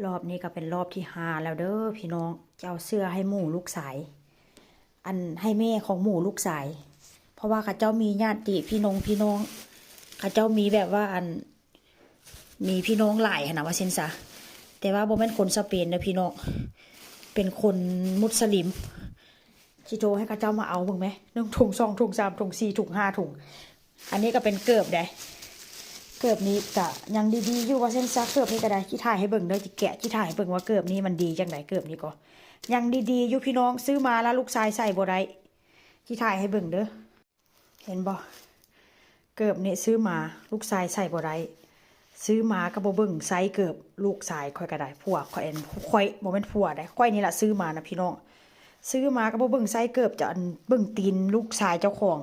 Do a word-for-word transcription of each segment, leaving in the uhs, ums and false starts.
รอบนี้ก็เป็นรอบที่ห้าแล้วเด้อพี่น้อง เจ้าเสื้อให้หมู่ลูกชาย อันให้แม่ของหมู่ลูกชาย เพราะว่าเขาเจ้ามีญาติพี่น้องพี่น้อง เขาเจ้ามีแบบว่าอัน มีพี่น้องหลายหั้นนะว่าเช่นซะ แต่ว่าบ่แม่นคนสเปนเด้อพี่น้อง เป็นคนมุสลิม สิโทรให้เขาเจ้ามาเอาเบิ่งไหม หนึ่งถุง สองถุง สามถุง สี่ถุง ห้าถุง อันนี้ก็เป็นเกิบเด้ เกิบนี้ก็ยังดีๆอยู่ว่าเช่นซะ เกิบนี้ก็ได้ สิถ่ายให้เบิ่งเด้อ สิแกะ สิถ่ายให้เบิ่งว่าเกิบนี้มันดีจังใด เกิบนี้ก็ยังดีๆอยู่พี่น้อง ซื้อมาแล้วลูกชายใส่บ่ได้ สิถ่ายให้เบิ่งเด้อ เห็นบ่ เกิบนี่ซื้อมา ลูกชายใส่บ่ได้ ซื้อมาก็บ่เบิ่งไซส์เกิบ ลูกชายข้อยก็ได้ ผัวข้อย อัน ข้อย บ่แม่นผัวได้ ข้อยนี่ล่ะซื้อมานะพี่น้อง ซื้อมาก็บ่เบิ่งไซส์เกิบ จะอันเบิ่งตีนลูกชายเจ้าของ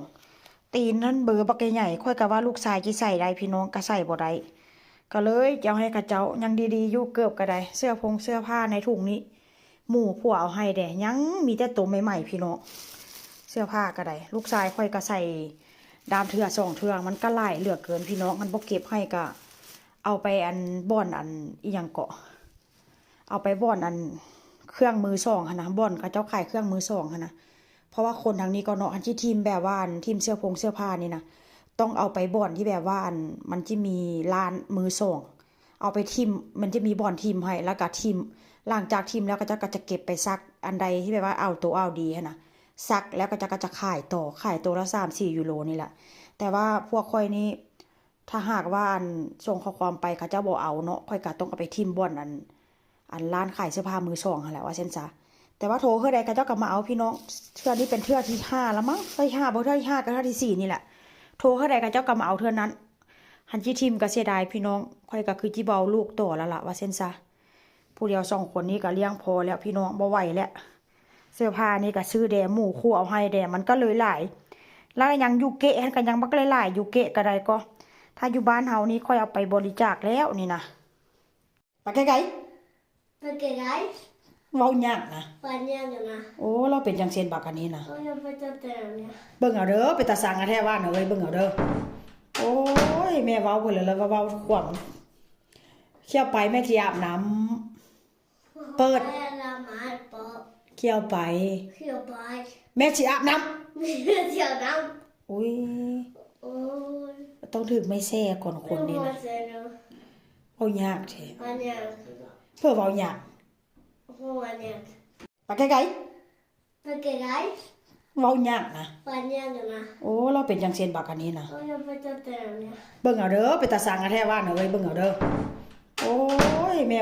ตีนนั่นเบอร์บักใหญ่ๆ ข้อยก็ว่าลูกชายสิใส่ได้ พี่น้องก็ใส่บ่ได้ ก็เลยจะเอาให้เขาเจ้า ยังดีๆอยู่ เกิบก็ได้ เสื้อผงเสื้อผ้าในถุงนี้ หมู่ผัวเอาให้แด่ ยังมีแต่ตัวใหม่ๆพี่น้อง เสื้อผ้าก็ได้ ลูกชายข้อยก็ใส่ดามเทื่อสองเทื่อ มันก็หลายเหลือเกินพี่น้อง มันบ่เก็บให้ก็เอาไปอันบ่อนอันอีหยังเกาะ เอาไปบ่อนอันเครื่องมือสองหั้นนะ บ่อนเขาเจ้าขายเครื่องมือสองหั้นนะ เพราะว่าคนทางนี้ก็เนาะ อันที่ถิ่มแบบว่าอันถิ่มเสื้อผงเสื้อผ้านี่นะ ต้องเอาไปบ่อนที่แบบว่าอันมันจะมีร้านมือสอง เอาไปถิ่ม มันจะมีบ่อนถิ่มให้ แล้วก็ถิ่ม หลังจากถิ่มแล้วเขาเจ้าก็จะเก็บไปซัก อันใดที่แบบว่าเอาตัวเอาดีหั้นนะ ซักแล้วเขาเจ้าก็จะขายต่อ ขายตัวละสามสี่ยูโรนี่แหละ แต่ว่าพวกข้อยนี่ ถ้าหากว่าอันส่งข้อความไปเขาเจ้าบ่เอาเนาะ ข้อยก็ต้องเอาไปถิ่มบ่อนอัน อันร้านขายเสื้อผ้ามือสองหั้นแหละว่าเช่นซะ แต่ว่าโทรเทื่อใดเขาเจ้าก็มาเอาพี่น้อง เทื่อนี้เป็นเทื่อที่ห้าแล้วมั้ง เทื่อที่ห้าบ่ เทื่อที่ห้ากับเทื่อที่สี่นี่แหละ โทรเทื่อใดเขาเจ้าก็มาเอาเทื่อนั้น หั้นจิถิ่มก็เสียดายพี่น้อง ข้อยก็คือจิบ่เอาลูกต่อแล้วล่ะว่าเช่นซะ ผู้เดียวสองคนนี้ก็เลี้ยงพอแล้วพี่น้อง บ่ไหวแล้ว เสื้อผ้านี่ก็ซื้อแด่ หมู่คู่เอาให้แด่ มันก็เลยหลาย แล้วยังอยู่เกะ หั้นก็ยังบักหลายๆอยู่เกะก็ได้ก็ ถ้าอยู่บ้านเฮานี่ข้อยเอาไปบริจาคแล้วนี่นะ ไปไกลๆ ไปไกลๆ เว้ายากนะ เว้ายากอยู่นะ โอ้ เราเป็นจังเซียนบักอันนี้นะ โอ้ย เราไปจับแต่เนี่ย เบิ่งเอาเด้อ เป็นตาสังแท้ว่านะเว้ย เบิ่งเอาเด้อ โอ้ย แม่เว้าเพิ่นเลย แล้วก็เว้าความ เขียวไป แม่สิอาบน้ำ เปิด แม่ละหมาดเปาะ เขียวไป เขียวไป แม่สิอาบน้ำ เขียวน้ำ อุ้ย โอ้ย ต้องถือไม้แซ่ก่อนคนนี่นะ เสียเนาะ เว้ายากแท้ อันเนี้ย เพื่อเว้ายาก โอ้ อันเนี้ย ไปไกลๆ ไปไกลๆ เว้ายากนะ เว้ายากอยู่นะ โอ้ เราเป็นจังเซียนบักอันนี้นะ โอ้ย เราไปจับแต่เนี่ย เบิ่งเอาเด้อ เป็นตาสังแท้ว่านะเว้ย เบิ่งเอาเด้อ โอ้ย แม่